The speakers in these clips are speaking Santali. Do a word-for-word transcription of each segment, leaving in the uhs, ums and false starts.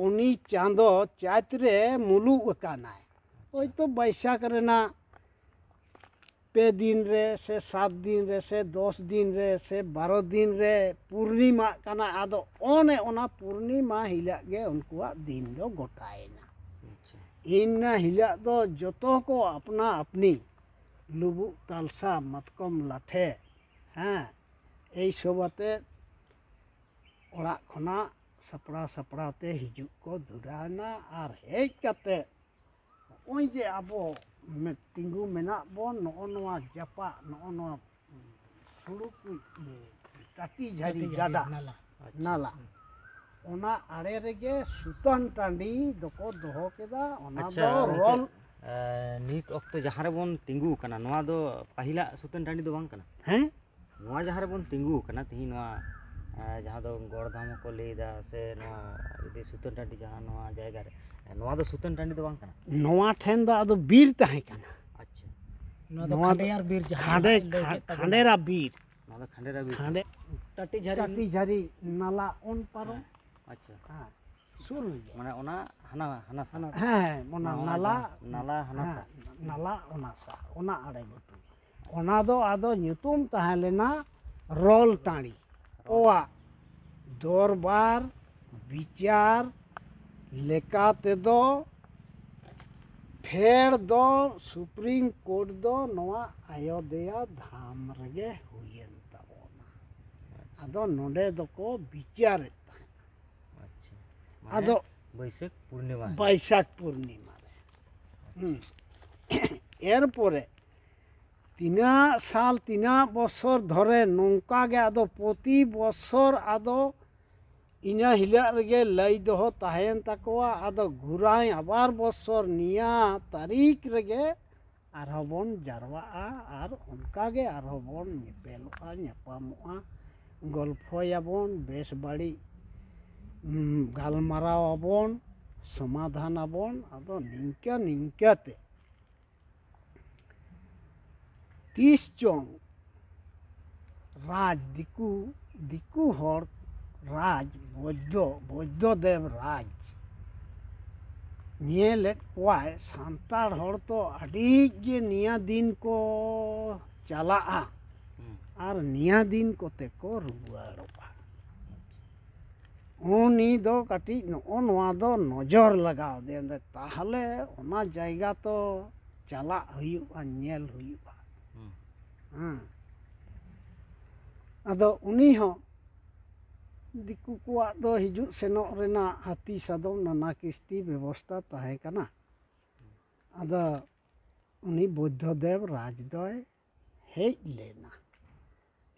ᱩᱱᱤ ᱪᱟᱸᱫᱚ ᱪᱟᱹᱛ ᱨᱮ ᱢᱩᱞᱩᱜ ᱟᱠᱟᱱᱟᱭ᱾ ᱦᱳᱭᱛᱳ ᱵᱟᱹᱭᱥᱟᱹᱠᱷ ᱨᱮᱱᱟᱜ ᱯᱮ ᱫᱤᱱ ᱨᱮ ᱥᱮ ᱥᱟᱛ ᱫᱤᱱ ᱨᱮ ᱥᱮ ᱫᱚᱥ ᱫᱤᱱ ᱨᱮ ᱥᱮ ᱵᱟᱨᱚ ᱫᱤᱱ ᱨᱮ ᱯᱩᱨᱱᱤᱢᱟᱜ ᱠᱟᱱᱟ᱾ ᱟᱫᱚ ᱚᱱᱮ ᱚᱱᱟ ᱯᱩᱨᱱᱤᱢᱟ ᱦᱤᱞᱳᱜ ᱜᱮ ᱩᱱᱠᱩᱣᱟᱜ ᱫᱤᱱ ᱫᱚ ᱜᱚᱴᱟᱭᱮᱱᱟ᱾ ᱟᱪᱪᱷᱟ᱾ ᱤᱱᱟᱹ ᱦᱤᱞᱳᱜ ᱫᱚ ᱡᱚᱛᱚ ᱠᱚ ᱟᱯᱱᱟ ᱟᱯᱱᱤ ᱞᱩᱵᱩᱜ ᱛᱟᱞᱥᱟ ᱢᱟᱛᱠᱚᱢ ᱞᱟᱴᱷᱮ, ᱦᱮᱸ, ᱮᱭ ᱥᱚᱵ ᱟᱛᱮ ᱚᱲᱟᱜ ᱠᱷᱚᱱᱟᱜ ᱥᱟᱯᱲᱟᱣ ᱥᱟᱯᱲᱟᱣ ᱛᱮ ᱦᱤᱡᱩᱜ ᱠᱚ ᱫᱷᱩᱨᱟᱣᱱᱟ᱾ ᱟᱨ ᱦᱮᱡ ᱠᱟᱛᱮ ᱱᱚᱜᱼᱚᱭ ᱡᱮ ᱟᱵᱚ ᱢᱮ-, ᱛᱤᱸᱜᱩ ᱢᱮᱱᱟᱜ ᱵᱚᱱ, ᱱᱚᱜᱼᱚ ᱱᱚᱣᱟ ᱡᱟᱯᱟᱜ, ᱱᱚᱜᱼᱚ ᱱᱚᱣᱟ ᱥᱩᱲᱩᱠ, ᱤᱭᱟᱹ, ᱴᱟᱴᱤ ᱡᱷᱟᱹᱨᱤ ᱴᱟᱴᱤ ᱡᱷᱟᱹᱨᱤ ᱜᱟᱰᱟ, ᱱᱟᱞᱟ᱾ ᱟᱪᱪᱷᱟ᱾ ᱱᱟᱞᱟ, ᱚᱱᱟ ᱟᱲᱮ ᱨᱮᱜᱮ ᱥᱩᱛᱟᱹᱱ ᱴᱟᱺᱰᱤ ᱫᱚᱠᱚ ᱫᱚᱦᱚ ᱠᱮᱫᱟ᱾ ᱚᱱᱟ ᱟᱪᱪᱷᱟ, ᱫᱚ ᱜᱚᱢᱠᱮ, ᱨᱚᱞ ᱮ, ᱱᱤᱛ ᱚᱠᱛᱚ ᱡᱟᱦᱟᱸ ᱨᱮᱵᱚᱱ ᱛᱤᱸᱜᱩ ᱟᱠᱟᱱᱟ, ᱱᱚᱣᱟ ᱫᱚ ᱯᱟᱹᱦᱤᱞᱟᱜ ᱥᱩᱛᱟᱹᱱ ᱴᱟᱺᱰᱤ ᱫᱚ ᱵᱟᱝ ᱠᱟᱱᱟ? ᱦᱮᱸ? ᱱᱚᱣᱟ ᱡᱟᱦᱟᱸ ᱨᱮᱵᱚᱱ ᱛᱤᱸᱜᱩ ᱟᱠᱟᱱᱟ ᱛᱤᱦᱤᱧ, ᱱᱚᱣᱟ, ᱮ, ᱡᱟᱦᱟᱸ ᱫᱚ ᱜᱚᱲ ᱫᱷᱟᱢ ᱦᱚᱸᱠᱚ ᱞᱟᱹᱭᱫᱟ, ᱥᱮ ᱱᱚᱣᱟ ᱡᱩᱫᱤ ᱥᱩᱛᱟᱹᱱ ᱴᱟᱺᱰᱤ ᱡᱟᱦᱟᱸ ᱱᱚᱣᱟ ᱡᱟᱭᱜᱟ ᱨᱮ, ᱮ, ᱱᱚᱣᱟ ᱫᱚ ᱥᱩᱛᱟᱹᱱ ᱴᱟᱺᱰᱤ ᱫᱚ ᱵᱟᱝ ᱠᱟᱱᱟ? ᱱᱚᱣᱟ ᱴᱷᱮᱱ ᱫᱚ ᱟᱫᱚ ᱵᱤᱨ ᱛᱟᱦᱮᱸ ᱠᱟᱱᱟ᱾ ᱟᱪᱪᱷᱟ᱾ ᱱᱚᱣᱟ ᱫᱚ ᱱᱚᱣᱟ ᱫᱚ ᱠᱷᱟᱸᱰᱮᱭᱟᱨ ᱵᱤᱨ ᱡᱟᱦᱟᱸ ᱠᱷᱟᱸᱰᱮ-, ᱞᱟᱹᱭ ᱠᱮᱫ ᱛᱟᱵᱚᱱᱟ᱾ ᱠᱷᱟᱸᱰᱮᱨᱟ ᱵᱤᱨ᱾ ᱱᱚᱣᱟ ᱫᱚ ᱠᱷᱟᱸᱰᱮᱨᱟ ᱵᱤᱨ᱾ ᱠᱷᱟᱸᱰᱮ-, ᱴᱟᱴᱤ ᱡᱷᱟᱹᱨᱤ᱾ ᱴᱟᱴᱤ ᱡᱷᱟᱹᱨᱤ ᱱᱟᱞᱟ ᱚᱱ ᱯᱟᱨᱚᱢ᱾ ᱦᱮᱸ, ᱟᱪᱪᱷᱟ᱾ ᱦᱮᱸ, ᱥᱩᱨ ᱨᱮᱜᱮ᱾ ᱢᱟᱱᱮ ᱚᱱᱟ ᱦᱟᱱᱟ, ᱦᱟᱱᱟ ᱥᱟ-, ᱦᱮᱸ, ᱦᱮᱸ, ᱚᱱᱟ ᱱᱚᱣᱟ ᱱᱟᱞᱟ, ᱡᱟᱦᱟᱸ ᱱᱟᱞᱟ ᱦᱟᱱᱟ ᱥᱟ᱾ ᱦᱮᱸ, ᱱᱟᱞᱟ ᱚᱱᱟ ᱥᱟ, ᱚᱱᱟ ᱟᱲᱮ ᱜᱷᱩᱴᱩ᱾ ᱚᱱᱟ ᱫᱚ ᱟᱫᱚ ᱧᱩᱛᱩᱢ ᱛᱟᱦᱮᱸ ᱞᱮᱱᱟ ᱨᱚᱞ ᱴᱟᱺᱰᱤ᱾ ᱚᱣᱟᱜ ᱫᱚᱨᱵᱟᱨ ᱵᱤᱪᱟᱹᱨ ᱞᱮᱠᱟ ᱛᱮᱫᱚ ᱯᱷᱮᱰ ᱫᱚ ᱥᱩᱯᱨᱤᱢ ᱠᱳᱨᱴ ᱫᱚ ᱱᱚᱣᱟ ᱟᱭᱳᱫᱷᱭᱟ ᱫᱷᱟᱢ ᱨᱮᱜᱮ ᱦᱩᱭᱮᱱ ᱛᱟᱵᱚᱱᱟ᱾ ᱟᱪᱪᱷᱟ᱾ ᱟᱫᱚ ᱱᱚᱰᱮ ᱫᱚᱠᱚ ᱵᱤᱪᱟᱹᱨᱮᱫ ᱛᱟᱦᱮᱸᱫ᱾ ᱟᱪᱪᱷᱟ᱾ ᱢᱟᱱᱮ ᱟᱫᱚ ᱵᱟᱹᱭᱥᱟᱹᱠᱷ ᱯᱩᱨᱱᱤᱢᱟ ᱨᱮ᱾ ᱵᱟᱹᱭᱥᱟᱹᱠᱷ ᱯᱩᱨᱱᱤᱢᱟ ᱨᱮ᱾ ᱦᱩᱸ᱾ ᱮᱨᱯᱚᱨᱮ ᱛᱤᱱᱟᱹᱜ ᱥᱟᱞ, ᱛᱤᱱᱟᱹᱜ ᱵᱚᱥᱚᱨ ᱫᱷᱚᱨᱮ ᱱᱚᱝᱠᱟ ᱜᱮ ᱟᱫᱚ ᱯᱨᱚᱛᱤ ᱵᱚᱥᱚᱨ ᱟᱫᱚ ᱤᱱᱟᱹ ᱦᱤᱞᱳᱜ ᱨᱮᱜᱮ ᱞᱟᱹᱭ ᱫᱚᱦᱚ ᱛᱟᱦᱮᱸᱭᱮᱱ ᱛᱟᱠᱚᱣᱟ᱾ ᱟᱫᱚ ᱜᱷᱩᱨᱟᱹᱭ ᱟᱵᱟᱨ ᱵᱚᱥᱚᱨ ᱱᱤᱭᱟᱹ ᱛᱟᱹᱨᱤᱠᱷ ᱨᱮᱜᱮ ᱟᱨᱦᱚᱸ ᱵᱚᱱ ᱡᱟᱨᱣᱟᱜᱼᱟ ᱟᱨ ᱚᱱᱠᱟ ᱜᱮ ᱟᱨᱦᱚᱸ ᱵᱚᱱ ᱧᱮᱯᱮᱞᱚᱜᱼᱟ, ᱧᱟᱯᱟᱢᱚᱜᱼᱟ, ᱜᱚᱞᱯᱷᱚᱭᱟᱵᱚᱱ, ᱵᱮᱥ ᱵᱟᱹᱲᱤᱡ, ᱩᱸ, ᱜᱟᱞᱢᱟᱨᱟᱣ ᱟᱵᱚᱱ, ᱥᱚᱢᱟᱫᱷᱟᱱ ᱟᱵᱚᱱ᱾ ᱟᱫᱚ ᱱᱤᱝᱠᱟᱹ ᱱᱤᱝᱠᱟᱹ ᱛᱮ ᱛᱤᱥ ᱪᱚᱝ ᱨᱟᱡᱽ ᱫᱤᱠᱩ, ᱫᱤᱠᱩ ᱦᱚᱲ ᱨᱟᱡᱽ, ᱵᱳᱫᱽᱫᱷᱚ, ᱵᱳᱫᱽᱫᱷᱚ ᱫᱮᱵᱽ ᱨᱟᱡᱽ ᱧᱮᱞᱮᱫ ᱠᱚᱣᱟᱭ, ᱥᱟᱱᱛᱟᱲ ᱦᱚᱲ ᱫᱚ ᱟᱹᱰᱤ ᱜᱮ ᱱᱤᱭᱟᱹ ᱫᱤᱱ ᱠᱚ ᱪᱟᱞᱟᱜᱼᱟ ᱟᱨ ᱱᱤᱭᱟᱹ ᱫᱤᱱ ᱠᱚᱛᱮ ᱠᱚ ᱨᱩᱣᱟᱹᱲᱚᱜᱼᱟ᱾ ᱩᱱᱤ ᱫᱚ ᱠᱟᱹᱴᱤᱡ ᱱᱚᱜᱼᱚ ᱱᱚᱣᱟ ᱫᱚ ᱱᱚᱡᱚᱨ ᱞᱟᱜᱟᱣ ᱫᱮ, ᱛᱟᱦᱞᱮ ᱚᱱᱟ ᱡᱟᱭᱜᱟ ᱛᱚ ᱪᱟᱞᱟᱜ ᱦᱩᱭᱩᱜᱼᱟ, ᱧᱮᱞ ᱦᱩᱭᱩᱜᱼᱟ᱾ ᱦᱮᱸ᱾ ᱟᱫᱚ ᱩᱱᱤ ᱦᱚᱸ ᱫᱤᱠᱩ ᱠᱚᱣᱟᱜ ᱫᱚ ᱦᱤᱡᱩᱜ ᱥᱮᱱᱚᱜ ᱨᱮᱱᱟᱜ ᱦᱟᱹᱛᱤ ᱥᱟᱫᱚᱢ ᱱᱟᱱᱟ ᱠᱤᱥᱛᱤ ᱵᱮᱵᱚᱥᱛᱟ ᱛᱟᱦᱮᱸ ᱠᱟᱱᱟ᱾ ᱟᱫᱚ ᱩᱱᱤ ᱵᱳᱫᱽᱫᱷᱚ ᱫᱮᱵᱽ ᱨᱟᱡᱽ ᱫᱚᱭ ᱦᱮᱡ ᱞᱮᱱᱟ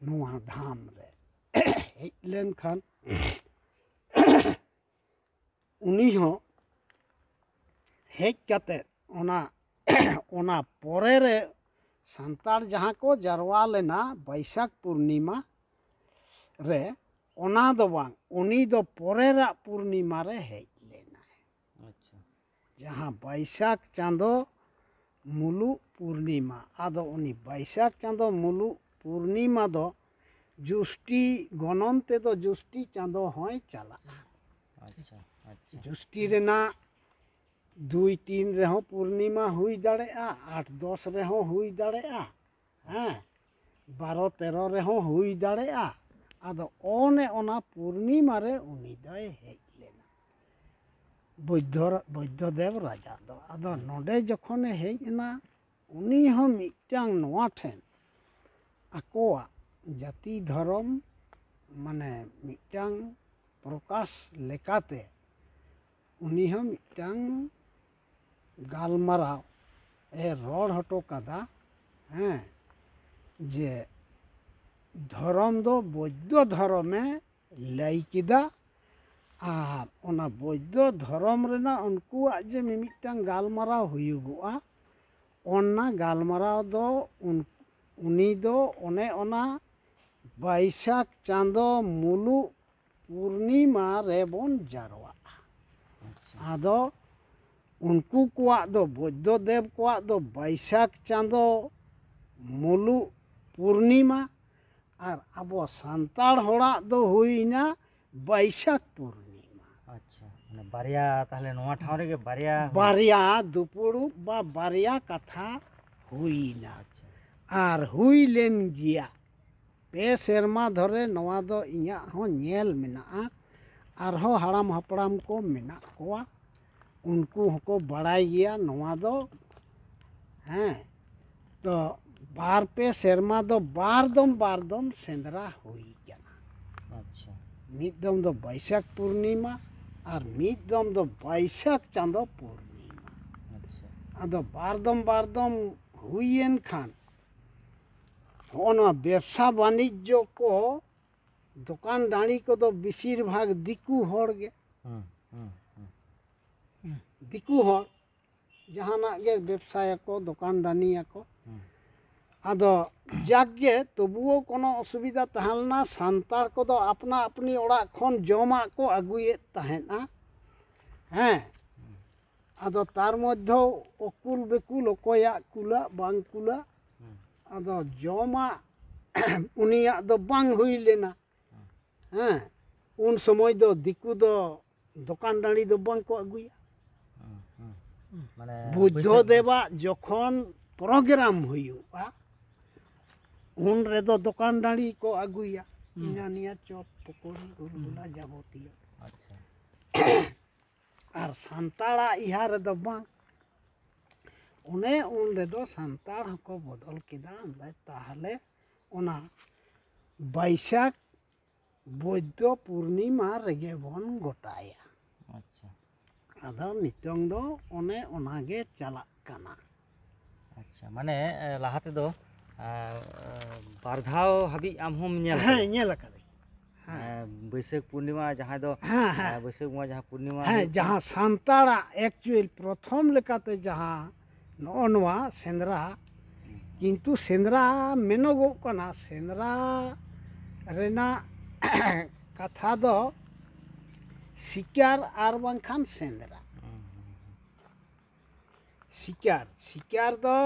ᱱᱚᱣᱟ ᱫᱷᱟᱢ ᱨᱮ᱾ ᱦᱮᱡ ᱞᱮᱱᱠᱷᱟᱱ ᱩᱱᱤ ᱦᱚᱸ ᱦᱮᱡ ᱠᱟᱛᱮ ᱚᱱᱟ, ᱚᱱᱟ ᱯᱚᱨᱮ ᱨᱮ ᱥᱟᱱᱛᱟᱲ ᱡᱟᱦᱟᱸ ᱠᱚ ᱡᱟᱨᱣᱟ ᱞᱮᱱᱟ ᱵᱟᱹᱭᱥᱟᱹᱠᱷ ᱯᱩᱨᱱᱤᱢᱟ ᱨᱮ, ᱚᱱᱟ ᱫᱚ ᱵᱟᱝ, ᱩᱱᱤ ᱫᱚ ᱯᱚᱨᱮᱨᱟᱜ ᱯᱩᱨᱱᱤᱢᱟ ᱨᱮ ᱦᱮᱡ ᱞᱮᱱᱟᱭ᱾ ᱟᱪᱪᱷᱟ᱾ ᱡᱟᱦᱟᱸ ᱵᱟᱹᱭᱥᱟᱹᱠᱷ ᱪᱟᱸᱫᱚ ᱢᱩᱞᱩᱜ ᱯᱩᱨᱱᱤᱢᱟ᱾ ᱟᱫᱚ ᱩᱱᱤ ᱵᱟᱹᱭᱥᱟᱹᱠᱷ ᱪᱟᱸᱫᱚ ᱢᱩᱞᱩᱜ ᱯᱩᱨᱱᱤᱢᱟ ᱫᱚ ᱡᱩᱥᱴᱤ ᱜᱚᱱᱚᱱ ᱛᱮᱫᱚ ᱡᱩᱥᱴᱤ ᱪᱟᱸᱫᱚ ᱦᱚᱸᱭ ᱪᱟᱞᱟᱜᱼᱟ᱾ ᱟᱪᱪᱷᱟ, ᱟᱪᱪᱷᱟ᱾ ᱡᱩᱥᱴᱤ ᱨᱮᱱᱟᱜ ᱫᱩᱭ ᱛᱤᱱ ᱨᱮᱦᱚᱸ ᱯᱩᱨᱱᱤᱢᱟ ᱦᱩᱭ ᱫᱟᱲᱮᱭᱟᱜᱼᱟ, ᱟᱴ ᱫᱚᱥ ᱨᱮᱦᱚᱸ ᱦᱩᱭ ᱫᱟᱲᱮᱭᱟᱜᱼᱟ, ᱦᱮᱸ, ᱵᱟᱨᱚ ᱛᱮᱨᱚ ᱨᱮᱦᱚᱸ ᱦᱩᱭ ᱫᱟᱲᱮᱭᱟᱜᱼᱟ᱾ ᱟᱫᱚ ᱚᱱᱮ ᱚᱱᱟ ᱯᱩᱨᱱᱤᱢᱟ ᱨᱮ ᱩᱱᱤ ᱫᱚᱭ ᱦᱮᱡ ᱞᱮᱱᱟ, ᱵᱳᱫᱽᱫᱷᱚ, ᱵᱳᱫᱽᱫᱷᱚ ᱫᱮᱵᱽ ᱨᱟᱡᱟ ᱫᱚ᱾ ᱟᱫᱚ ᱱᱚᱰᱮ ᱡᱚᱠᱷᱚᱱᱮ ᱦᱮᱡ ᱮᱱᱟ, ᱩᱱᱤ ᱦᱚᱸ ᱢᱤᱫᱴᱟᱝ ᱱᱚᱣᱟ ᱴᱷᱮᱱ ᱟᱠᱚᱣᱟᱜ ᱡᱟᱹᱛᱤ ᱫᱷᱚᱨᱚᱢ, ᱢᱟᱱᱮ, ᱢᱤᱫᱴᱟᱝ ᱯᱨᱚᱠᱟᱥ ᱞᱮᱠᱟᱛᱮ ᱩᱱᱤ ᱦᱚᱸ ᱢᱤᱫᱴᱟᱝ ᱜᱟᱞᱢᱟᱨᱟᱣ ᱮ ᱨᱚᱲ ᱦᱚᱴᱚ ᱠᱟᱫᱟ, ᱦᱮᱸ, ᱡᱮ ᱫᱷᱚᱨᱚᱢ ᱫᱚ ᱵᱳᱫᱽᱫᱷᱚ ᱫᱷᱚᱨᱚᱢᱮ ᱞᱟᱹᱭ ᱠᱮᱫᱟ᱾ ᱟᱨ ᱚᱱᱟ ᱵᱳᱫᱽᱫᱷᱚ ᱫᱷᱚᱨᱚᱢ ᱨᱮᱱᱟᱜ ᱩᱱᱠᱩᱣᱟᱜ ᱡᱮ ᱢᱤᱢᱤᱫᱴᱟᱝ ᱜᱟᱞᱢᱟᱨᱟᱣ ᱦᱩᱭᱩᱜᱚᱜᱼᱟ, ᱚᱱᱟ ᱜᱟᱞᱢᱟᱨᱟᱣ ᱫᱚ ᱩᱱ-, ᱩᱱᱤ ᱫᱚ ᱚᱱᱮ ᱚᱱᱟ ᱵᱟᱹᱭᱥᱟᱹᱠᱷ ᱪᱟᱸᱫᱚ ᱢᱩᱞᱩᱜ ᱯᱩᱨᱱᱤᱢᱟ ᱨᱮᱵᱚᱱ ᱡᱟᱨᱣᱟᱜᱼᱟ᱾ ᱟᱪᱪᱷᱟ᱾ ᱟᱫᱚ ᱩᱱᱠᱩ ᱠᱚᱣᱟᱜ ᱫᱚ, ᱵᱳᱫᱽᱫᱷᱚ ᱫᱮᱵᱽ ᱠᱚᱣᱟᱜ ᱫᱚ ᱵᱟᱹᱭᱥᱟᱹᱠᱷ ᱪᱟᱸᱫᱚ ᱢᱩᱞᱩᱜ ᱯᱩᱨᱱᱤᱢᱟ, ᱟᱨ ᱟᱵᱚ ᱥᱟᱱᱛᱟᱲ ᱦᱚᱲᱟᱜ ᱫᱚ ᱦᱩᱭᱱᱟ ᱵᱟᱹᱭᱥᱟᱹᱠᱷ ᱯᱩᱨᱱᱤᱢᱟ᱾ ᱟᱪᱪᱷᱟ, ᱢᱟᱱᱮ ᱵᱟᱨᱭᱟ, ᱛᱟᱦᱚᱞᱮ ᱱᱚᱣᱟ ᱴᱷᱟᱶ ᱨᱮᱜᱮ ᱵᱟᱨᱭᱟ ᱦᱩᱭ- ᱵᱟᱨᱭᱟ ᱫᱩᱯᱩᱲᱩᱵ ᱵᱟ ᱵᱟᱨᱭᱟ ᱠᱟᱛᱷᱟ ᱦᱩᱭᱱᱟ᱾ ᱟᱪᱪᱷᱟ᱾ ᱟᱨ ᱦᱩᱭ ᱞᱮᱱ ᱜᱮᱭᱟ᱾ ᱯᱮ ᱥᱮᱨᱢᱟ ᱫᱷᱚᱨᱮ ᱱᱚᱣᱟ ᱫᱚ ᱤᱧᱟᱹᱜ ᱦᱚᱸ ᱧᱮᱞ ᱢᱮᱱᱟᱜᱼᱟ᱾ ᱟᱨᱦᱚᱸ ᱦᱟᱲᱟᱢ ᱦᱟᱯᱲᱟᱢ ᱠᱚ ᱢᱮᱱᱟᱜ ᱠᱚᱣᱟ, ᱩᱱᱠᱩ ᱦᱚᱸᱠᱚ ᱵᱟᱲᱟᱭ ᱜᱮᱭᱟ ᱱᱚᱣᱟ ᱫᱚ᱾ ᱦᱮᱸ, ᱛᱚ ᱵᱟᱨ ᱯᱮ ᱥᱮᱨᱢᱟ ᱫᱚ ᱵᱟᱨ ᱫᱚᱢ ᱵᱟᱨ ᱫᱚᱢ ᱥᱮᱸᱫᱽᱨᱟ ᱦᱩᱭ ᱠᱟᱱᱟ᱾ ᱟᱪᱪᱷᱟ᱾ ᱢᱤᱫ ᱫᱚᱢ ᱫᱚ ᱵᱟᱹᱭᱥᱟᱹᱠᱷ ᱯᱩᱨᱱᱤᱢᱟ ᱟᱨ ᱢᱤᱫ ᱫᱚᱢ ᱫᱚ ᱵᱟᱹᱭᱥᱟᱹᱠᱷ ᱪᱟᱸᱫᱚ ᱯᱩᱨᱱᱤᱢᱟ᱾ ᱟᱪᱪᱷᱟ᱾ ᱟᱫᱚ ᱵᱟᱨ ᱫᱚᱢ ᱵᱟᱨ ᱫᱚᱢ ᱦᱩᱭᱮᱱ ᱠᱷᱟᱱ, ᱦᱚᱸᱜᱼᱚ ᱱᱚᱣᱟ ᱵᱮᱵᱽᱥᱟ ᱵᱟᱱᱤᱡᱽᱡᱚ ᱠᱚ, ᱫᱚᱠᱟᱱ ᱰᱟᱹᱬᱤ ᱠᱚᱫᱚ ᱵᱮᱥᱤᱨ ᱵᱷᱟᱜᱽ ᱫᱤᱠᱩ ᱦᱚᱲ ᱜᱮ᱾ ᱦᱩᱸ, ᱦᱩᱸ, ᱦᱩᱸ᱾ ᱫᱤᱠᱩ ᱦᱚᱲ ᱡᱟᱦᱟᱱᱟᱜ ᱜᱮ ᱵᱮᱵᱽᱥᱟᱭᱟᱠᱚ, ᱫᱚᱠᱟᱱ ᱫᱟᱹᱱᱤᱭᱟᱠᱚ᱾ ᱦᱩᱸ᱾ ᱟᱫᱚ ᱡᱟᱠ ᱜᱮ, ᱛᱚᱵᱩᱣᱳ ᱠᱳᱱᱳ ᱚᱥᱩᱵᱤᱫᱷᱟ ᱛᱟᱦᱮᱸ ᱞᱮᱱᱟ᱾ ᱥᱟᱱᱛᱟᱲ ᱠᱚᱫᱚ ᱟᱯᱱᱟ ᱟᱯᱱᱤ ᱚᱲᱟᱜ ᱠᱷᱚᱱ ᱡᱚᱢᱟᱜ ᱠᱚ ᱟᱹᱜᱩᱭᱮᱫ ᱛᱟᱦᱮᱸᱫᱼᱟ᱾ ᱦᱮᱸ, ᱟᱫᱚ ᱛᱟᱨ ᱢᱚᱫᱽᱫᱷᱮ ᱚᱠᱩᱞ ᱵᱮᱠᱩᱞ, ᱚᱠᱚᱭᱟᱜ ᱠᱩᱞᱟᱹᱜ ᱵᱟᱝ ᱠᱩᱞᱟᱹᱜ, ᱦᱩᱸ᱾ ᱟᱫᱚ ᱡᱚᱢᱟᱜ ᱩᱱᱤᱭᱟᱜ ᱫᱚ ᱵᱟᱝ ᱦᱩᱭ ᱞᱮᱱᱟ᱾ ᱦᱮᱸ, ᱩᱱ ᱥᱚᱢᱚᱭ ᱫᱚ ᱫᱤᱠᱩ ᱫᱚ ᱫᱚᱠᱟᱱ ᱰᱟᱹᱬᱤ ᱫᱚ ᱵᱟᱝ ᱠᱚ ᱟᱹᱜᱩᱭᱟ᱾ ᱦᱩᱸ, ᱦᱩᱸ᱾ ᱢᱟᱱᱮ ᱵᱩᱫᱽᱫᱷᱚ ᱵᱟᱹᱭᱥᱟᱹᱠᱷ- ᱫᱮᱵᱟᱜ ᱡᱚᱠᱷᱚᱱ ᱯᱨᱳᱜᱨᱟᱢ ᱦᱩᱭᱩᱜᱼᱟ, ᱩᱱ ᱨᱮᱫᱚ ᱫᱚᱠᱟᱱ ᱰᱟᱹᱬᱤ ᱠᱚ ᱟᱹᱜᱩᱭᱟ᱾ ᱦᱩᱸ᱾ ᱦᱤᱱᱟ ᱱᱤᱭᱟ ᱪᱚᱯ, ᱯᱚᱠᱳᱲᱤ, ᱜᱩᱞᱜᱩᱞᱟ, ᱡᱟᱵᱚᱛᱤᱭᱚ᱾ ᱟᱪᱪᱷᱟ᱾ ᱟᱨ ᱥᱟᱱᱛᱟᱲᱟᱜ ᱤᱦᱟ ᱨᱮᱫᱚ ᱵᱟᱝ᱾ ᱚᱱᱮ ᱩᱱ ᱨᱮᱫᱚ ᱥᱟᱱᱛᱟᱲ ᱦᱚᱸᱠᱚ ᱵᱚᱫᱚᱞ ᱠᱮᱫᱟ᱾ ᱚᱸᱰᱮ ᱛᱟᱦᱞᱮ ᱚᱱᱟ ᱵᱟᱹᱭᱥᱟᱹᱠᱷ ᱵᱳᱫᱽᱫᱷᱚ ᱯᱩᱨᱱᱤᱢᱟ ᱨᱮᱜᱮ ᱵᱚᱱ ᱜᱚᱴᱟᱭᱟ᱾ ᱟᱪᱪᱷᱟ᱾ ᱟᱫᱚ ᱱᱤᱛᱚᱝ ᱫᱚ ᱚᱱᱮ ᱚᱱᱟᱜᱮ ᱪᱟᱞᱟᱜ ᱠᱟᱱᱟ᱾ ᱟᱪᱪᱷᱟ, ᱢᱟᱱᱮ ᱮ, ᱞᱟᱦᱟ ᱛᱮᱫᱚ ᱮ, ᱮ, ᱵᱟᱨ ᱫᱷᱟᱣ ᱦᱟᱹᱵᱤᱡ ᱟᱢ ᱦᱚᱸᱢ ᱧᱮᱞ ᱦᱮᱸ, ᱟᱠᱟᱫᱟ? ᱧᱮᱞ ᱟᱠᱟᱫᱟᱹᱧ᱾ ᱦᱮᱸ᱾ ᱮ, ᱵᱟᱹᱭᱥᱟᱹᱠᱷ ᱯᱩᱨᱱᱤᱢᱟ ᱡᱟᱦᱟᱸ ᱫᱚ ᱦᱮᱸ, ᱦᱮᱸ᱾ ᱮ, ᱵᱟᱹᱭᱥᱟᱹᱠᱷ ᱵᱚᱸᱜᱟ ᱡᱟᱦᱟᱸ ᱯᱩᱨᱱᱤᱢᱟ ᱦᱮᱸ, ᱦᱩᱭᱩᱜ ᱠᱟᱱᱟ᱾ ᱡᱟᱦᱟᱸ ᱥᱟᱱᱛᱟᱲᱟᱜ ᱮᱠᱪᱩᱭᱮᱞ ᱯᱨᱚᱛᱷᱚᱢ ᱞᱮᱠᱟᱛᱮ ᱡᱟᱦᱟᱸ ᱱᱚᱜᱼᱚ ᱱᱚᱣᱟ ᱥᱮᱸᱫᱽᱨᱟ, ᱠᱤᱱᱛᱩ ᱥᱮᱸᱫᱽᱨᱟ ᱢᱮᱱᱚᱜᱚᱜ ᱠᱟᱱᱟ, ᱥᱮᱸᱫᱽᱨᱟ ᱨᱮᱱᱟᱜ ᱠᱟᱛᱷᱟ ᱫᱚ ᱥᱤᱠᱟᱨ ᱟᱨ ᱵᱟᱝᱠᱷᱟᱱ ᱥᱮᱸᱫᱽᱨᱟ᱾ ᱦᱩᱸ, ᱦᱩᱸ, ᱦᱩᱸ᱾ ᱥᱤᱠᱟᱨ, ᱥᱤᱠᱟᱨ ᱫᱚ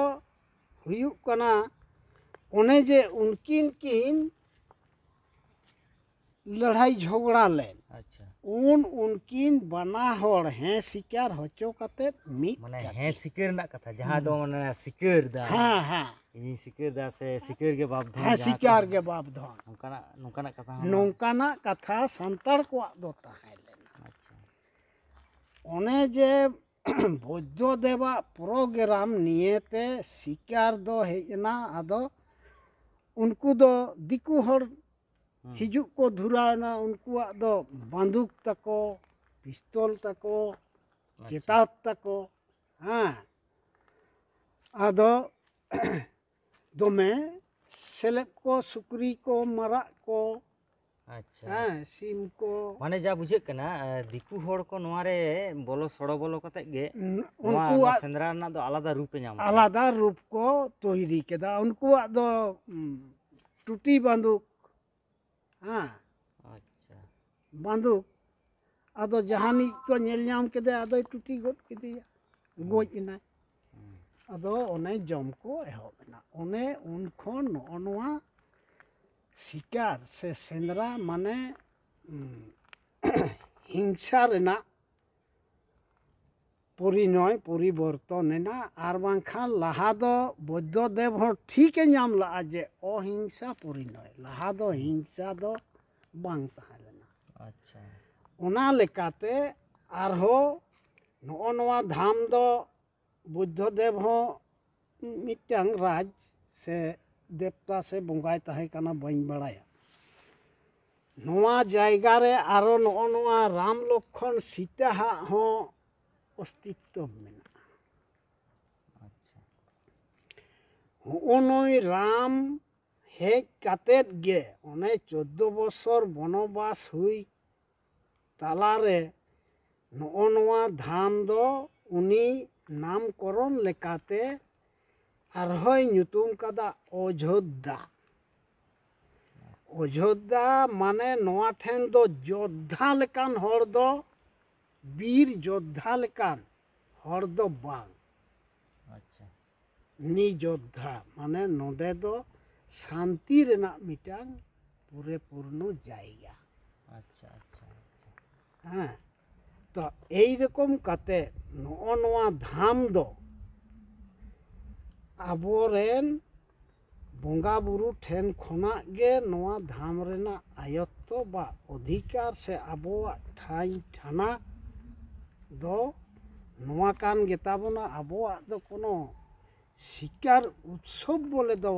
ᱦᱩᱭᱩᱜ ᱠᱟᱱᱟ ᱚᱱᱮ ᱡᱮ ᱩᱱᱠᱤᱱ ᱠᱤᱱ ᱞᱟᱹᱲᱦᱟᱹᱭ ᱡᱷᱚᱜᱽᱲᱟ ᱞᱮᱱ, ᱟᱪᱪᱷᱟ᱾ ᱩᱱ ᱩᱱᱠᱤᱱ ᱵᱟᱱᱟ ᱦᱚᱲ ᱦᱮᱸ ᱥᱤᱠᱟᱨ ᱦᱚᱪᱚ ᱠᱟᱛᱮ ᱢᱤᱫ ᱢᱟᱱᱮ ᱠᱟᱛᱮ᱾ ᱦᱮᱸ ᱥᱤᱠᱟᱹᱨ ᱨᱮᱱᱟᱜ ᱠᱟᱛᱷᱟ, ᱡᱟᱦᱟᱸ ᱫᱚ ᱦᱩᱸ᱾ ᱢᱟᱱᱮ ᱥᱤᱠᱟᱹᱨ ᱫᱟ᱾ ᱦᱮᱸ, ᱦᱮᱸ᱾ ᱤᱧᱤᱧ ᱥᱤᱠᱟᱹᱨ ᱫᱟ ᱥᱮ ᱥᱤᱠᱟᱹᱨ ᱜᱮ ᱵᱟᱯ ᱫᱷᱚᱱ, ᱦᱮᱸ, ᱡᱟᱦᱟᱸ ᱥᱤᱠᱟᱨ ᱠᱚ ᱜᱮ ᱵᱟᱯ ᱫᱷᱚᱱ᱾ ᱱᱚᱝᱠᱟᱱᱟᱜ, ᱱᱚᱝᱠᱟᱱᱟᱜ ᱠᱟᱛᱷᱟ ᱦᱚᱸ ᱱᱚᱝᱠᱟᱱᱟᱜ ᱠᱟᱛᱷᱟ ᱥᱟᱱᱛᱟᱲ ᱠᱚᱣᱟᱜ ᱫᱚ ᱛᱟᱦᱮᱸ ᱞᱮᱱᱟ᱾ ᱟᱪᱪᱷᱟ᱾ ᱚᱱᱮ ᱡᱮ ᱵᱳᱫᱽᱫᱷᱚ ᱫᱮᱵᱟᱜ ᱯᱨᱳᱜᱨᱟᱢ ᱱᱤᱭᱮᱛᱮ ᱥᱤᱠᱟᱨ ᱫᱚ ᱦᱮᱡ ᱮᱱᱟ᱾ ᱟᱫᱚ ᱩᱱᱠᱩ ᱫᱚ ᱫᱤᱠᱩ ᱦᱚᱲ ᱦᱩᱸ᱾ ᱦᱤᱡᱩᱜ ᱠᱚ ᱫᱷᱩᱨᱟᱣ ᱮᱱᱟ, ᱩᱱᱠᱩᱣᱟᱜ ᱫᱚ ᱵᱟᱱᱫᱩᱠ ᱛᱟᱠᱚ, ᱯᱤᱥᱛᱚᱞ ᱛᱟᱠᱚ, ᱟᱪᱪᱷᱟ᱾ ᱪᱮᱛᱟᱛ ᱛᱟᱠᱚ, ᱦᱮᱸ᱾ ᱟᱫᱚ ᱫᱚᱢᱮ ᱥᱮᱞᱮᱫ ᱠᱚ, ᱥᱩᱠᱨᱤ ᱠᱚ, ᱢᱟᱨᱟᱜ ᱠᱚ, ᱟᱪᱪᱷᱟ᱾ ᱦᱮᱸ, ᱥᱤᱢ ᱠᱚ᱾ ᱢᱟᱱᱮ ᱡᱟ ᱵᱩᱡᱷᱟᱹᱜ ᱠᱟᱱᱟ, ᱮ, ᱫᱤᱠᱩ ᱦᱚᱲ ᱠᱚ ᱱᱚᱣᱟ ᱨᱮ ᱵᱚᱞᱚ ᱥᱚᱲᱚ ᱵᱚᱞᱚ ᱠᱟᱛᱮ ᱜᱮ ᱩᱱ-, ᱱᱚᱣᱟ, ᱱᱚᱣᱟ ᱩᱱᱠᱩᱣᱟᱜ ᱥᱮᱸᱫᱽᱨᱟ ᱨᱮᱱᱟᱜ ᱫᱚ ᱟᱞᱟᱫᱟ ᱨᱩᱯ ᱮ ᱧᱟᱢ ᱠᱮᱫᱟ᱾ ᱟᱞᱟᱫᱟ ᱨᱩᱯ ᱠᱚ ᱛᱚᱭᱨᱤ ᱠᱮᱫᱟ᱾ ᱩᱱᱠᱩᱣᱟᱜ ᱫᱚ, ᱩᱸ, ᱴᱩᱴᱤ ᱵᱟᱱᱫᱩᱠ, ᱦᱮᱸ, ᱟᱪᱪᱷᱟ᱾ ᱵᱟᱱᱫᱩᱠ᱾ ᱟᱫᱚ ᱡᱟᱦᱟᱱᱤᱡ ᱠᱚ ᱧᱮᱞ ᱧᱟᱢ ᱠᱮᱫᱮᱭᱟ, ᱟᱫᱚᱭ ᱴᱩᱴᱤ ᱜᱚᱫ ᱠᱮᱫᱮᱭᱟ, ᱦᱩᱸ᱾ ᱜᱚᱡ ᱮᱱᱟᱭ᱾ ᱦᱩᱸ᱾ ᱟᱫᱚ ᱚᱱᱮ ᱡᱚᱢ ᱠᱚ ᱮᱦᱚᱵ ᱮᱱᱟ᱾ ᱚᱱᱮ ᱩᱱ ᱠᱷᱚᱱ ᱱᱚᱜᱼᱚ ᱱᱚᱣᱟ ᱥᱤᱠᱟᱨ ᱥᱮ ᱥᱮᱸᱫᱽᱨᱟ ᱢᱟᱱᱮ, ᱩᱸ, ᱦᱤᱝᱥᱟ ᱨᱮᱱᱟᱜ ᱯᱚᱨᱤᱱᱚᱭ ᱯᱚᱨᱤᱵᱚᱨᱛᱚᱱ ᱮᱱᱟ᱾ ᱟᱨ ᱵᱟᱝᱠᱷᱟᱱ ᱞᱟᱦᱟ ᱫᱚ ᱵᱳᱫᱽᱫᱷᱚ ᱫᱮᱵ ᱦᱚᱸ ᱴᱷᱤᱠᱮ ᱧᱟᱢ ᱞᱟᱜᱼᱟ ᱡᱮ ᱚᱦᱤᱝᱥᱟ ᱯᱚᱨᱤᱱᱚᱭ, ᱞᱟᱦᱟ ᱫᱚ ᱦᱤᱝᱥᱟ ᱫᱚ ᱵᱟᱝ ᱛᱟᱦᱮᱸ ᱞᱮᱱᱟ᱾ ᱟᱪᱪᱷᱟ᱾ ᱚᱱᱟ ᱞᱮᱠᱟᱛᱮ ᱟᱨᱦᱚᱸ ᱱᱚᱜᱼᱚ ᱱᱚᱣᱟ ᱫᱷᱟᱢ ᱫᱚ ᱵᱩᱫᱽᱫᱷᱚ ᱫᱮᱵ ᱦᱚᱸ ᱢᱤᱫᱴᱟᱝ ᱨᱟᱡᱽ ᱥᱮ ᱫᱮᱵᱛᱟ ᱥᱮ ᱵᱚᱸᱜᱟᱭ ᱛᱟᱦᱮᱸ ᱠᱟᱱᱟ, ᱵᱟᱹᱧ ᱵᱟᱲᱟᱭᱟ᱾ ᱱᱚᱣᱟ ᱡᱟᱭᱜᱟ ᱨᱮ ᱟᱨᱚ ᱱᱚᱜᱼᱚ ᱱᱚᱣᱟ ᱨᱟᱢ ᱞᱚᱠᱠᱷᱚᱱ ᱥᱤᱛᱟᱦᱟᱜ ᱦᱚᱸ ᱚᱥᱛᱤᱛᱛᱚ ᱢᱮᱱᱟᱜᱼᱟ᱾ ᱟᱪᱪᱷᱟ᱾ ᱦᱚᱸᱜᱼᱚ ᱱᱩᱭ ᱨᱟᱢ ᱦᱮᱡ ᱠᱟᱛᱮᱫ ᱜᱮ ᱚᱱᱮ ᱪᱳᱫᱽᱫᱳ ᱵᱚᱥᱚᱨ ᱵᱚᱱᱚᱵᱟᱥ ᱦᱩᱭ ᱛᱟᱞᱟᱨᱮ ᱱᱚᱜᱼᱚ ᱱᱚᱣᱟ ᱫᱷᱟᱢ ᱫᱚ ᱩᱱᱤ ᱱᱟᱢᱠᱚᱨᱚᱱ ᱞᱮᱠᱟᱛᱮ ᱟᱨᱦᱚᱸᱭ ᱧᱩᱛᱩᱢ ᱠᱟᱫᱟ ᱚᱡᱳᱫᱽᱫᱷᱟ᱾ ᱚᱡᱳᱫᱽᱫᱷᱟ ᱢᱟᱱᱮ ᱱᱚᱣᱟ ᱴᱷᱮᱱ ᱫᱚ ᱡᱳᱫᱽᱫᱷᱟ ᱞᱮᱠᱟᱱ ᱦᱚᱲ ᱫᱚ, ᱵᱤᱨ ᱡᱳᱫᱽᱫᱷᱟ ᱞᱮᱠᱟᱱ ᱦᱚᱲ ᱫᱚ ᱵᱟᱝ᱾ ᱟᱪᱪᱷᱟ᱾ ᱱᱤᱡᱳᱫᱽᱫᱷᱟ ᱢᱟᱱᱮ ᱱᱚᱰᱮ ᱫᱚ ᱥᱟᱱᱛᱤ ᱨᱮᱱᱟᱜ ᱢᱤᱫᱴᱟᱝ ᱯᱩᱨᱮ ᱯᱩᱨᱱᱚ ᱡᱟᱭᱜᱟ᱾ ᱟᱪᱪᱷᱟ, ᱟᱪᱪᱷᱟ, ᱟᱪᱪᱷᱟ᱾ ᱦᱮᱸ᱾ ᱛᱚ ᱮᱭ ᱨᱚᱠᱚᱢ ᱠᱟᱛᱮ ᱱᱚᱜᱼᱚ ᱱᱚᱣᱟ ᱫᱷᱟᱢ ᱫᱚ ᱟᱵᱚᱨᱮᱱ ᱵᱚᱸᱜᱟ ᱵᱩᱨᱩ ᱴᱷᱮᱱ ᱠᱷᱚᱱᱟᱜ ᱜᱮ ᱱᱚᱣᱟ ᱫᱷᱟᱢ ᱨᱮᱱᱟᱜ ᱟᱭᱚᱛᱛᱚ ᱵᱟ ᱚᱫᱷᱤᱠᱟᱨ ᱥᱮ ᱟᱵᱚᱣᱟᱜ ᱴᱷᱟᱹᱭ ᱴᱷᱟᱱᱟ ᱫᱚ ᱱᱚᱣᱟ ᱠᱟᱱ ᱜᱮᱛᱟ ᱵᱚᱱᱟ᱾ ᱟᱵᱚᱣᱟᱜ ᱫᱚ ᱠᱳᱱᱳ ᱥᱤᱠᱟᱨ ᱩᱛᱥᱚᱵ ᱵᱚᱞᱮ ᱫᱚ,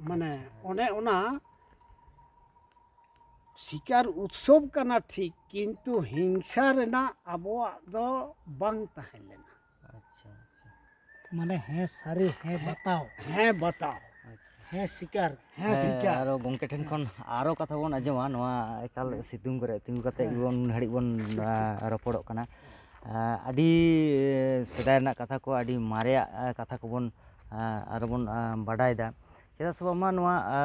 ᱢᱟᱱᱮ, ᱚᱱᱮ ᱚᱱᱟ ᱥᱤᱠᱟᱨ ᱩᱛᱥᱚᱵ ᱠᱟᱱᱟ ᱴᱷᱤᱠ, ᱠᱤᱱᱛᱩ ᱦᱤᱝᱥᱟ ᱨᱮᱱᱟᱜ ᱟᱵᱚᱣᱟᱜ ᱫᱚ ᱵᱟᱝ ᱛᱟᱦᱮᱸ ᱞᱮᱱᱟ᱾ ᱟᱪᱪᱷᱟ, ᱟᱪᱪᱷᱟ᱾ ᱢᱟᱱᱮ ᱦᱮᱸ ᱥᱟᱹᱨᱤ ᱦᱮᱸ ᱵᱟᱛᱟᱣ᱾ ᱦᱮᱸ ᱵᱟᱛᱟᱣ, ᱟᱪᱪᱷᱟ᱾ ᱦᱮᱸ ᱥᱤᱠᱟᱨ᱾ ᱦᱮᱸ ᱥᱤᱠᱟᱨ᱾ ᱟᱨᱚ ᱜᱚᱢᱠᱮ ᱴᱷᱮᱱ ᱠᱷᱚᱱ ᱟᱨᱚ ᱠᱟᱛᱷᱟ ᱵᱚᱱ ᱟᱸᱡᱚᱢᱟ᱾ ᱱᱚᱣᱟ ᱮᱠᱟᱞ ᱥᱤᱛᱩᱝ ᱠᱚᱨᱮ ᱛᱤᱸᱜᱩ ᱠᱟᱛᱮ ᱜᱮᱵᱚᱱ ᱱᱩᱱ ᱜᱷᱟᱹᱲᱤᱡ ᱵᱚᱱ ᱟ, ᱨᱚᱯᱚᱲᱚᱜ ᱠᱟᱱᱟ᱾ ᱟ, ᱟᱹᱰᱤ ᱥᱮᱫᱟᱭ ᱨᱮᱱᱟᱜ ᱠᱟᱛᱷᱟ ᱠᱚ, ᱟᱹᱰᱤ ᱢᱟᱨᱮᱭᱟᱜ ᱟ, ᱠᱟᱛᱷᱟ ᱠᱚᱵᱚᱱ ᱟ, ᱟᱨᱚᱵᱚᱱ ᱟ, ᱵᱟᱰᱟᱭᱮᱫᱟ᱾ ᱪᱮᱫᱟᱜ ᱥᱮ ᱵᱟᱝᱢᱟ ᱱᱚᱣᱟ ᱟ,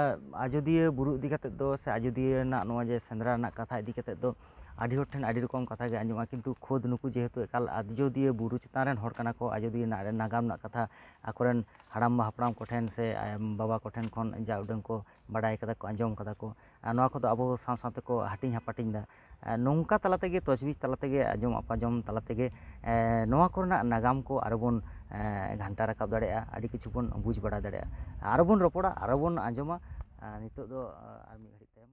ᱟᱡᱳᱫᱤᱭᱟᱹ ᱵᱩᱨᱩ ᱤᱫᱤ ᱠᱟᱛᱮᱫ ᱫᱚ ᱥᱮ ᱟᱡᱳᱫᱤᱭᱟᱹ ᱨᱮᱱᱟᱜ ᱱᱚᱣᱟ ᱡᱮ ᱥᱮᱸᱫᱽᱨᱟ ᱨᱮᱱᱟᱜ ᱠᱟᱛᱷᱟ ᱤᱫᱤ ᱠᱟᱛᱮᱫ ᱫᱚ ᱟᱹᱰᱤ ᱦᱚᱲ ᱴᱷᱮᱱ ᱟᱹᱰᱤ ᱨᱚᱠᱚᱢ ᱠᱟᱛᱷᱟ ᱜᱮ ᱟᱸᱡᱚᱢᱚᱜᱼᱟ, ᱠᱤᱱᱛᱩ ᱠᱷᱳᱫᱽ ᱱᱩᱠᱩ ᱡᱮᱦᱮᱛᱩ ᱮᱠᱟᱞ ᱟᱡᱳᱫᱤᱭᱟᱹ ᱵᱩᱨᱩ ᱪᱮᱛᱟᱱ ᱨᱮᱱ ᱦᱚᱲ ᱠᱟᱱᱟ ᱠᱚ, ᱟᱡᱳᱫᱤᱭᱟᱹ ᱨᱮᱱᱟᱜ ᱱᱟᱜᱟᱢ ᱨᱮᱱᱟᱜ ᱠᱟᱛᱷᱟ ᱟᱠᱚᱨᱮᱱ ᱦᱟᱲᱟᱢ ᱵᱟ ᱦᱟᱯᱲᱟᱢ ᱠᱚᱴᱷᱮᱱ ᱥᱮ ᱟᱭ ᱵᱟᱵᱟ ᱠᱚᱴᱷᱮᱱ ᱠᱷᱚᱱ ᱡᱟ ᱩᱰᱟᱹᱝ ᱠᱚ ᱵᱟᱰᱟᱭ ᱠᱟᱫᱟ ᱠᱚ, ᱟᱸᱡᱚᱢ ᱠᱟᱫᱟ ᱠᱚ, ᱟᱨ ᱱᱚᱣᱟ ᱠᱚᱫᱚ ᱟᱵᱚ ᱥᱟᱶ ᱥᱟᱶ ᱛᱮᱠᱚ ᱦᱟᱹᱴᱤᱧ ᱦᱟᱯᱟᱴᱤᱧ ᱫᱟ᱾ ᱟᱨ ᱱᱚᱝᱠᱟ ᱛᱟᱞᱟ ᱛᱮᱜᱮ, ᱛᱚᱡᱽᱵᱤᱡᱽ ᱛᱟᱞᱟ ᱛᱮᱜᱮ, ᱟᱸᱡᱚᱢ ᱟᱯᱟᱡᱚᱢ ᱛᱟᱞᱟ ᱛᱮᱜᱮ, ᱮ, ᱱᱚᱣᱟ ᱠᱚᱨᱮᱱᱟᱜ ᱱᱟᱜᱟᱢ ᱠᱚ ᱟᱨᱚ ᱵᱚᱱ, ᱮ, ᱜᱷᱟᱱᱴᱟ ᱨᱟᱠᱟᱵ ᱫᱟᱲᱮᱭᱟᱜᱼᱟ, ᱟᱹᱰᱤ ᱠᱤᱪᱷᱩ ᱵᱚᱱ ᱵᱩᱡᱽ ᱵᱟᱲᱟ ᱫᱟᱲᱮᱭᱟᱜᱼᱟ, ᱟᱨᱚ ᱵᱚᱱ ᱨᱚᱯᱚᱲᱟ, ᱟᱨᱚ ᱵᱚᱱ ᱟᱸᱡᱚᱢᱟ᱾ ᱟᱨ ᱱᱤᱛᱚᱜ ᱫᱚ, ᱟ, ᱟᱨ ᱢᱤᱫ ᱜᱷᱟᱹᱲᱤᱡ ᱛᱟᱭᱚᱢ